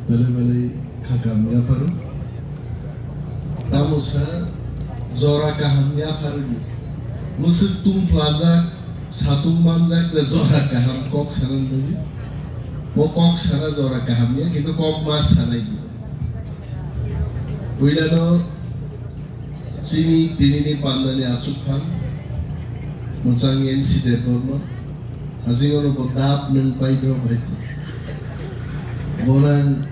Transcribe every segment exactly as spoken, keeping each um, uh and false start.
Belai belai kha kaham yapharo. Tamo sa jora kaham yapharo di. Mwswk tungphlajak, satung manjak de jora kaham kok sana nini. Bo kok sana jora kaham ya, kintu kok ma sanai di. Puilano chini tinini pandani achukphang mwchang N C Debbarma. Hajingono bo dap nwng paidro bai. Bonang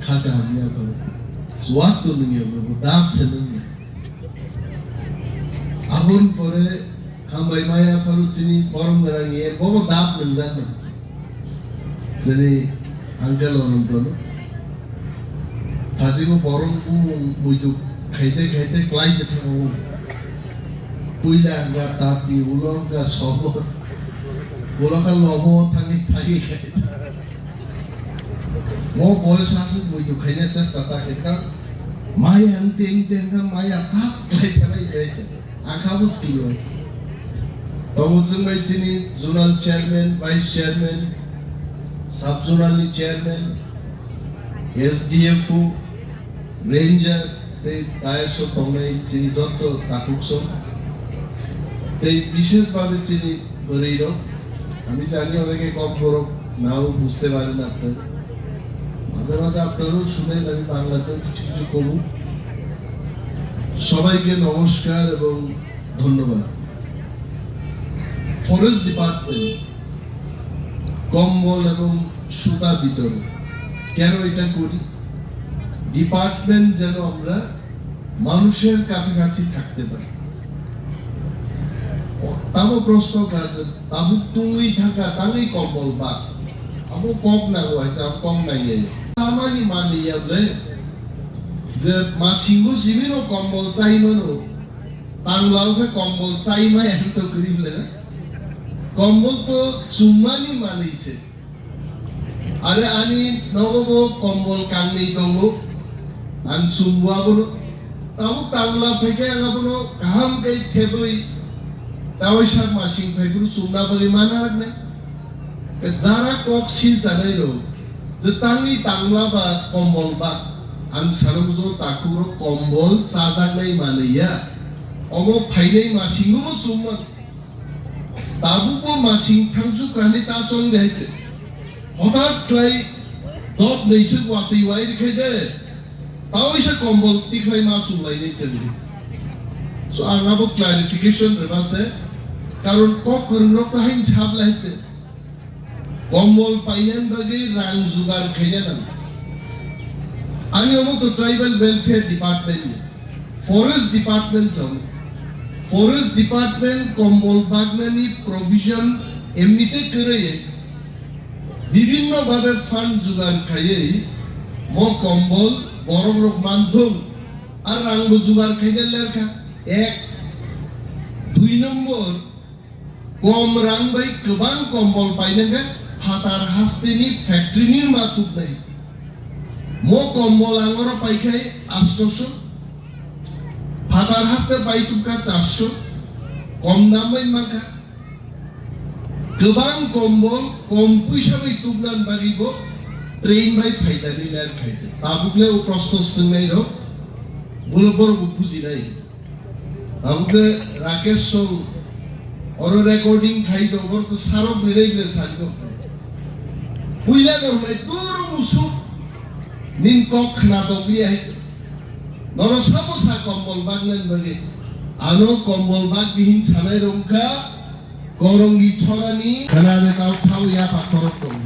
kha kaham ya phano. Suwak to nwng ya bo dap se nwng ya. Aboni pore hambai maya phano chini borom gwnang ye bobo dap nwngjak na. Chini uncle Anantono. Hajingo borom bumung muitu khaite khaite klai se thango. Puila hwnkha tapi, ulo hwnkha sobo. Ulo kha lobo thangwi thangwi khaite. Mo boyos aswk muitu khaina chesta ta khe kha. Maya ang teng teng kha maya ta klai thanai bai se. Ang kha bo silo. Tongo chwng bai chini zonal chairman, vice chairman, sub zonal ni chairman, S D F O, ranger, tei dais o tongnai chini jotto takhuk song. Tei bishesh bhabe chini bwrwi rok. Ami jani oneke kom borok nao bujte paren na apnara. Maje maje apnarao shunen ami Banglateyo kichu kichu komu. Sobaike nomoskar ebong dhonnobad. Forest Department, kombol ebong suta bitoron. Keno eta kori? Department jeno amra manusher kachakhachi thakte pari. Tamo proshno kha je tabuk tungwi thangkha tangwi kombol bak. Abo kok nango hai je abo kok nangya. Samani manliya ble je masingo sibino kombol chai mano. Tangla khe kombol chai maya hwn to kwrwi ble na. Kombol to chumani manwi se. Are ani nogo bo kombol kangni tongo. Ang chumbo abono. Tabuk tangla phaikhe ang abono kaham khe thebwi tawaisa masing phaiphuru chumna bagwi mana raknai. Jara kok sil chanai rok je tangwi tangla ba kombol ba ang salo mujo takhuk rok kombol chajaknai manwi ya. Omo phainai masingo bo chumma. Tabukbo masing thangsu kani ta chong de hai se. Hothat khlai dot nei se watwi wai rikhe de. Tawi se kombol tikhlai ma chumlai ni chengdi. So ang abo clarification rwma se. Karon kok kwrwng rok to hain sab lai se. Kombol painani bagwi rang jugar khaina nang. Ani omo to Tribal Welfare Department ni, Forest Department song. Forest Department kombol bagnani provision emnite kwrwi bibinno bhabe fund jugar khaiwi mo kombol borok rok manthung ar rang bo jugar khaina lerkha. Ek, dui nombor, kom rang bai kwbang kombol painai khe phatar hasteni factory ni ma tubnai. Mo kombol ang oro paikhai astoso, phatar haste pai tubkha charso, kom dam bai mankha. Kwbang kombol kom puisa bai tubnani bagwi bo train bai phaidani ler khaijak. Tabuk le o proshno swngnai rok, bolo borok bo bujinai. Tabuk je Rakesh song oro recording khai tong, oro to sarok ni rai ble sari tong. Puila no mai turu musuk nin kok khna tong liya hai. Noro sabo sa kombol bag nani bagwi. Ano kombol bag bihin sanai rok kha korongni chorani khna de tau sao ya pa khorok tong.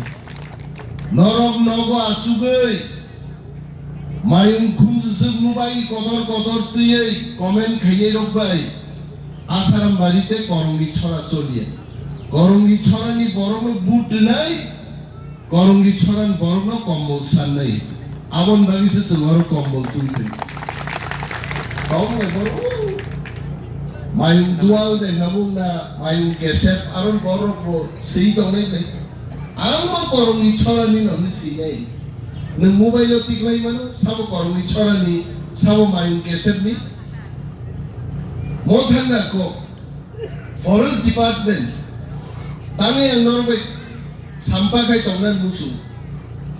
Norok nogo asugwi Mayung khumswk mubai kotor kotor twiwi comment khainai rok bai Asaram bari tei Korongni chora choliya. Korongni chorani borokno but rwnai, Korongni chorani borokno kombol sannai. Aboni bagwi se chwng oro kombol twi thai. Kok nai borok, mayung dual de nabung na mayung kesep aron borok bo swi tongnai bai. Ang bo Korongni chorani no hwnwi sinai. Nwng mobile o tiklai mano, sabo Korongni chorani, sabo mayung kesepni. Mo thangna kok, Forest Department, tangwi ang norok bai sampa khai tongnani muchung.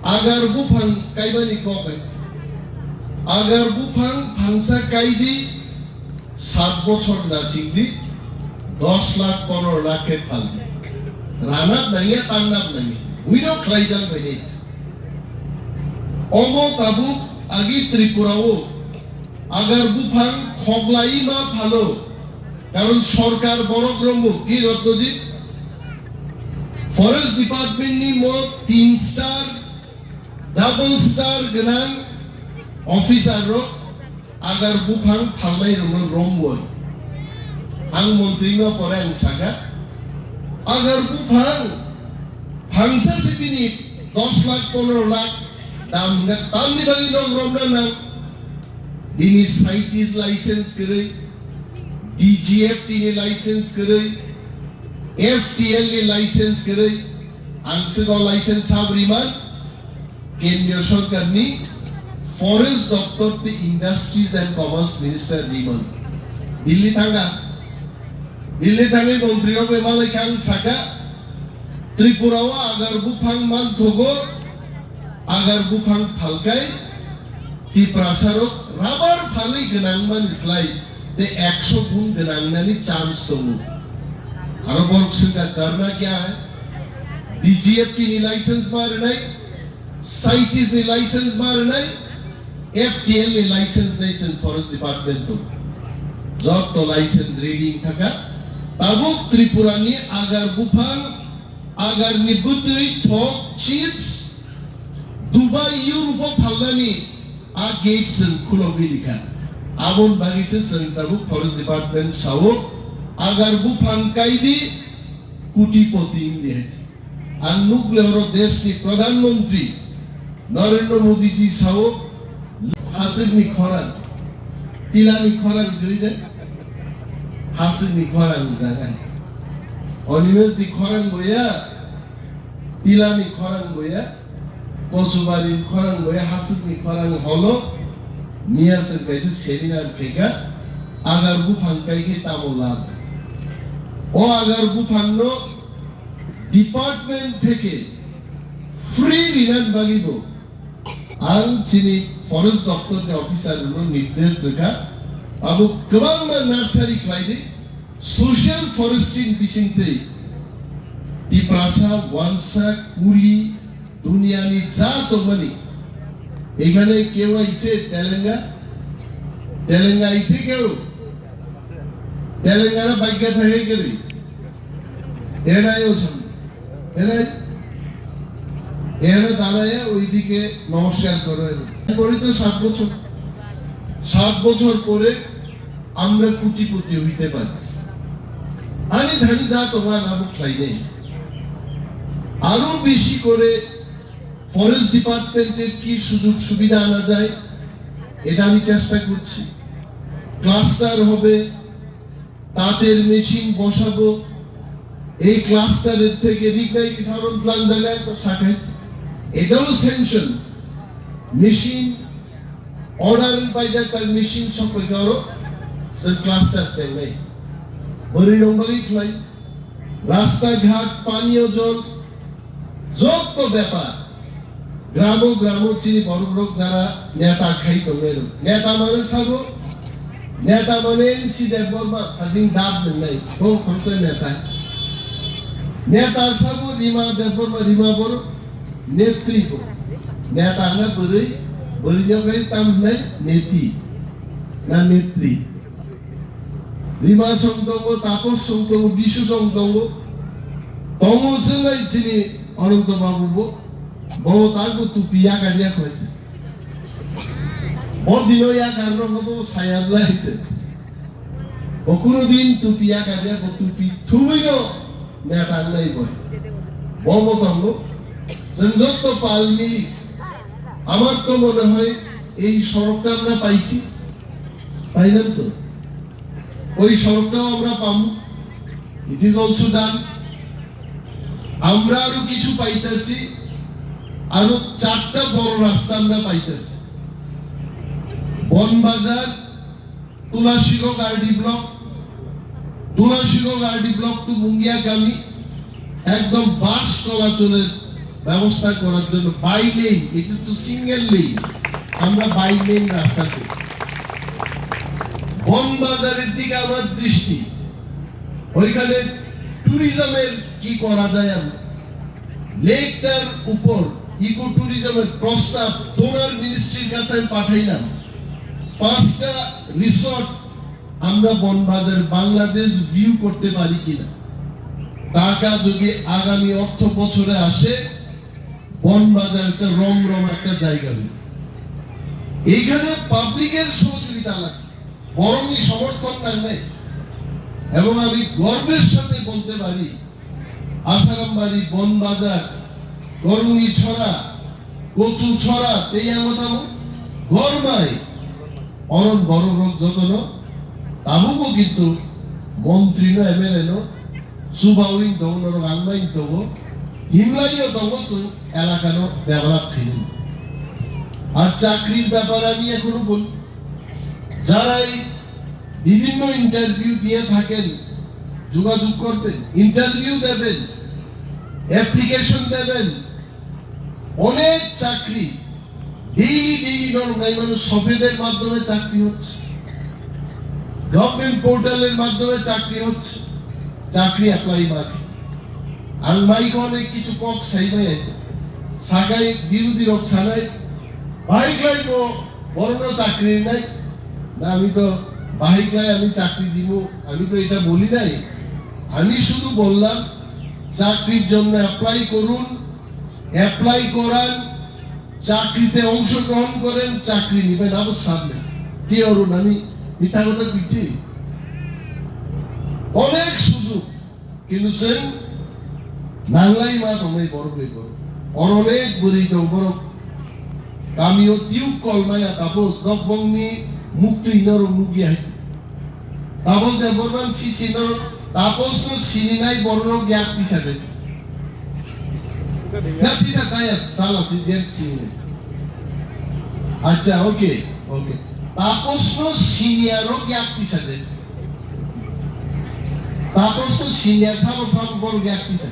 Agar buphang kaibani kok hai. Agar buphang phangsa kaidi, sat bochor nachingdi, dos lakh ponero lakh khe phaldi. Ranap nangya, tangnap nangya. Buino khlaijak bai nai. Omo tabuk agi Tripura o agar buphang khoklai ma phalo. Karon sorkar borok rombo ki Ratnojit, Forest Department ni mo tin star, double star gwnang officer rok agar buphang phalnai rokno romwi. Ang montri no pore ang saka, agar buphang phangsa se bini dos lakh ponero lakh dam hwnga, tamni bagwi nok romna nang? Bini CITES license kwrwi, D G F T ni license kwrwi, F T L ni license kwrwi, ang swkang license sab riman, Kendriya Sorkar ni Forest Doptor tei Industries and Commerce Minister riman. Delhi thanga, Delhi thangwi montri rok bai malai kha ang saka, Tripura o agar buphang manthogo, agar buphang phalkai, Tiprasa rok rabar phalwi gwnang mani slai tei ekso gun gwnang nani chance tongo. Aro borok swngkha karna kya hai? D G F T ni license ma rwnai, CITES ni license ma rwnai, F T L ni license nai chwng Forest Department tongo. Jotto license ready wngkha kha. Tabuk Tripura ni agar buphang, agar ni bwtwi, thok, chips, Dubai, Europe o phalnani a gate chwng khulogwi rikha. Aboni bagwi se chwng tabuk Forest Department sao, agar buphang kaidi kutipoti wngdi hai se. Ang nukle oro desh ni Pradhan Mantri Narendra Modi ji sao, hasik ni khorang, tila ni khorang joi de, hasik ni khorang jaga. Animesh ni khorang boya, tila ni khorang boya, Kochubari ni khorang boya, hasik ni khorang holo, miya se kaisa seminar kheka, agar buphang kai khe tamo lab. O agar buphang no department theke free rinani bagwi bo ang chini forest doptor ni officer rokno nirdesh rwkha, abo kwbangma nursery khlai di, social forestry ni bisingtwi Tiprasa, Wansa, Kuli, duniyani ja tongmani, ekhane keu aise Telenga, Telenga aise keu, Telengana bagga thangwi kwrwi, enai o sam, enai, ena daraya oidike nomoskar koro, ena. এরপরে তো সাত বছর, সাত বছর পরে আমরা কোটিপতি হইতে পারি। আমি ধানি যা তোমার নাম খাই নেই, আরো বেশি করে ফরেস্ট ডিপার্টমেন্টের কি সুযোগ সুবিধা আনা যায়, এটা আমি চেষ্টা করছি। ক্লাস্টার হবে, তাঁতের মেশিন বসাবো, এই ক্লাস্টারের থেকে রিকনাইজ সারন প্ল্যান জায়গায় তো শাখায়, এটাও স্যাংশন। মেশিন অর্ডার পাই যায়, তার মেশিন সব করো, সে ক্লাস্টার চেন্নাই, বড়ি রংবাড়ি খেলাই, রাস্তাঘাট, পানীয় জল, যত ব্যাপার, গ্রামো গ্রামো চিনি বড় বড় যারা নেতা খাই tongnai rok, neta mane sabo, neta mane N C Debbarma, hajing dab nai, bo khoroksa neta. Neta sabo Rima Debbarma, Rima Boro, netri bo. Neta na bwrwi, bwrwi no kai tam nai neti, na netri. Rima song tongo, Tapos song tongo, Bisu song tongo. Tongo chwnglai chini Ananto Babu bo. Bo tak bo tupi yakar yak hoi. Bo dino yakar no bo sayar lai se. Bo kuno din tupi yakar yak bo tupi thubui no neta nai bo. Bo bo tongo. Chwng jotto pal mili. আমার তো মনে হয় এই সড়কটা আমরা পাইছি, পাইলাম তো। ওই সড়কটাও আমরা পাবো, it is also done। আমরা আরো কিছু পাইতাছি, আরো চারটা বড় রাস্তা আমরা পাইতাছি, বনবাজার, তুলাসীগঞ্জ আরডি ব্লক, তুলাসীগঞ্জ আরডি ব্লক টু মুঙ্গিয়াকামি, একদম বাস চলাচলের ব্যবস্থা করার জন্য বাই লেন, এটা তো সিঙ্গেল লেন, আমরা বাই লেন রাস্তা করি। বন বাজারের দিকে আমার দৃষ্টি, ওইখানে ট্যুরিজমের কি করা যায়, আমি লেকটার উপর ইকো ট্যুরিজমের প্রস্তাব ডোনার মিনিস্ট্রির কাছে আমি পাঠাইলাম। পাঁচটা রিসর্ট আমরা বনবাজার বাংলাদেশ ভিউ করতে পারি কিনা। টাকা যদি আগামী অর্থ বছরে আসে, বনবাজার একটা রমরম একটা জায়গা হবে। এইখানে পাবলিকের সহযোগিতা লাগে, বরং এই সমর্থন লাগবে। এবং আমি গর্বের সাথে বলতে পারি, আসারামবাড়ি, বনবাজার, করুণীছড়া, কচুছড়া, তেইয়ামতাম, গরমাই, অরণ বড় রোগ যতন, তাবুকও কিন্তু মন্ত্রী no, এমএলএ no, সুবাউইন দো, নরক আংবাইন দো, হিমলাইও দো, এলাকানো ডেভেলপ খেয়ে। আর চাকরির ব্যাপারে আমি এখনো বলি, যারা এই বিভিন্ন ইন্টারভিউ দিয়ে থাকেন, যোগাযোগ করবেন, ইন্টারভিউ দেবেন, অ্যাপ্লিকেশন দেবেন, অনেক চাকরি ডেইলি ডেইলি নরম নাই, মানে সফেদের মাধ্যমে চাকরি হচ্ছে, গভর্নমেন্ট পোর্টালের মাধ্যমে চাকরি হচ্ছে, চাকরি অ্যাপ্লাই মাত্র। Ang mai ko ne kichu kok sai bai ai. Sakai birudhi rok sanai, bahai klai bo, borno chakri nai. না, আমি তো বাহিক নাই, আমি চাকরি দিব, আমি তো এটা বলি নাই। আমি শুধু বললাম, চাকরির জন্য অ্যাপ্লাই করুন, অ্যাপ্লাই করান, চাকরিতে অংশগ্রহণ করেন, চাকরি নেবেন, আমার সামনে। কি অরুণ, আমি মিথ্যা কথা কইছি? অনেক সুযোগ, কিন্তু সে নাংলাই মা তমে বড় হয়ে বড়। অর অনেক বুড়ি দো বড়। কামিও টিউব কল মায়া তাপস, দব্বংনি মুক্তি নর মুগি আইছে। Tapos Debbarma sini no, Tapos no sini nai borok yak tisa de. Yak tisa kaya, tala si yak sini. Acha, okay, okay. Tapos no sini arok yak tisa de. Tapos no sini sabo sabo borok yak tisa.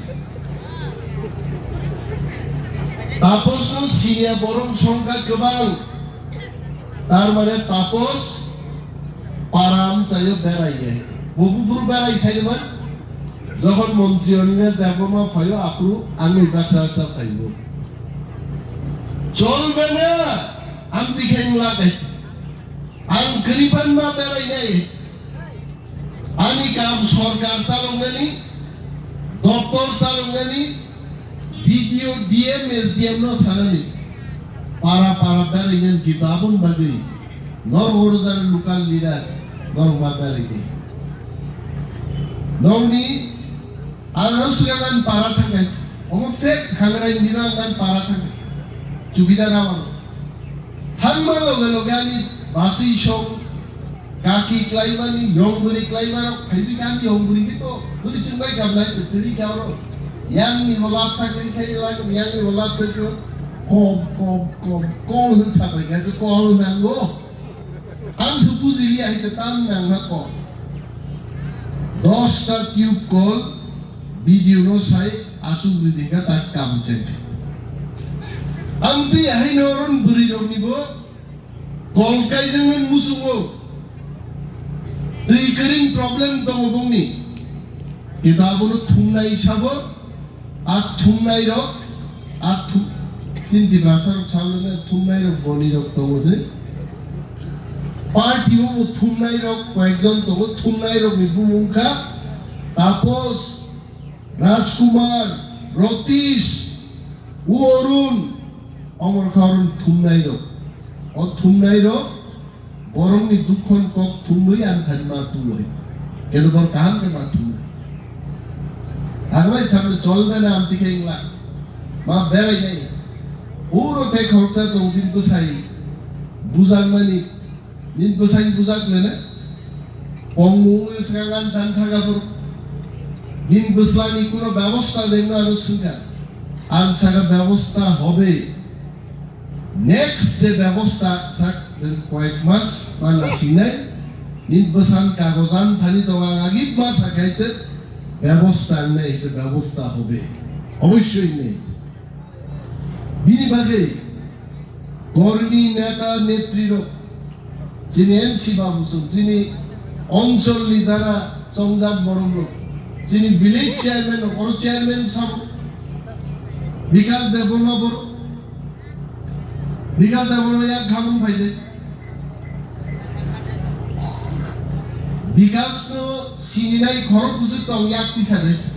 Tapos no sini borok songkha kebang. Tar mane Tapos Param sayo berai ye. Bo bubur berai sayo man. Jokhon montri onine Debbarma phayo, apru ani baksa baksa phaibo. Cholbe na, amti khe wngla khe. Ang kwrwi panma berai nai. Ani kam sorkar chaloknani, doptor chaloknani, B D O, D M, S D M no sanani. Para para berai nani kita abon bagwi. Nor orjar local leader, nor ma berai nai. Nongni, ang ang suka kan para thangai. Omo fake hangrai nina kan para thangai. Chubida rawang. Thangma loge loge ani basi song, kaki klaimani, yong buri klaima, phaibi kan yong buri ki to, buri chingbai gabnai to, tiri karo. Yang ni bo lap sakri khai lang, yang ni bo lap sakri, kom, kom, kom, kom, hun sabai ka, kom nango. Ang se bujili ai se tam nang na kom. Dosta tube call, video no sai, asuk ridi ka tak kam cheng. Ang ti hai no ron buri rok ni bo, Kolkai jengmen musungo. Twi kwrwng problem tongo bongni. Kintu abono thumnai sabo, a thumnai rok, a thum-, chini Tiprasa rok salo na thumnai rok boni rok tongo de. Party o bo thumnai rok koyekjon tongo, thumnai rok ni bumung kha Tapos, Rajkumar, Ratish, U Arun, omo khe Arun thumnai rok. O thumnai rok borokni dukhon kok thumwi ang thani ma tulo hai. Kelo bor kaham khe ma thumwi. Thanglai samne cholbe na amti khe ingla. Ma berai nai. Puro tei khoroksa tong din bwsai bujangmani. Nini bwsai bujak lene. Kongmung wngwi swkang ani tan thaga phuru. Nini bwslani kuno bebosta dengno ano swngkha. Ang saka bebosta hobe. Next je bebosta sak koyek mas ma nasinai. Nini bwsan kagojan thani tonga ang agi ma sakai je bebosta wngnai je bebosta hobe. Obossoi wngnai. Bini bagwi kormi neta netrirok, chini M C babu song, chini oncholni jara chongjak borokrok, chini village chairman rok, oro chairman sabo Bikas Debbarma borok, Bikas Debbarma yak khabung phaide. Bikas no sininai khorok bwswk tong yak tisade.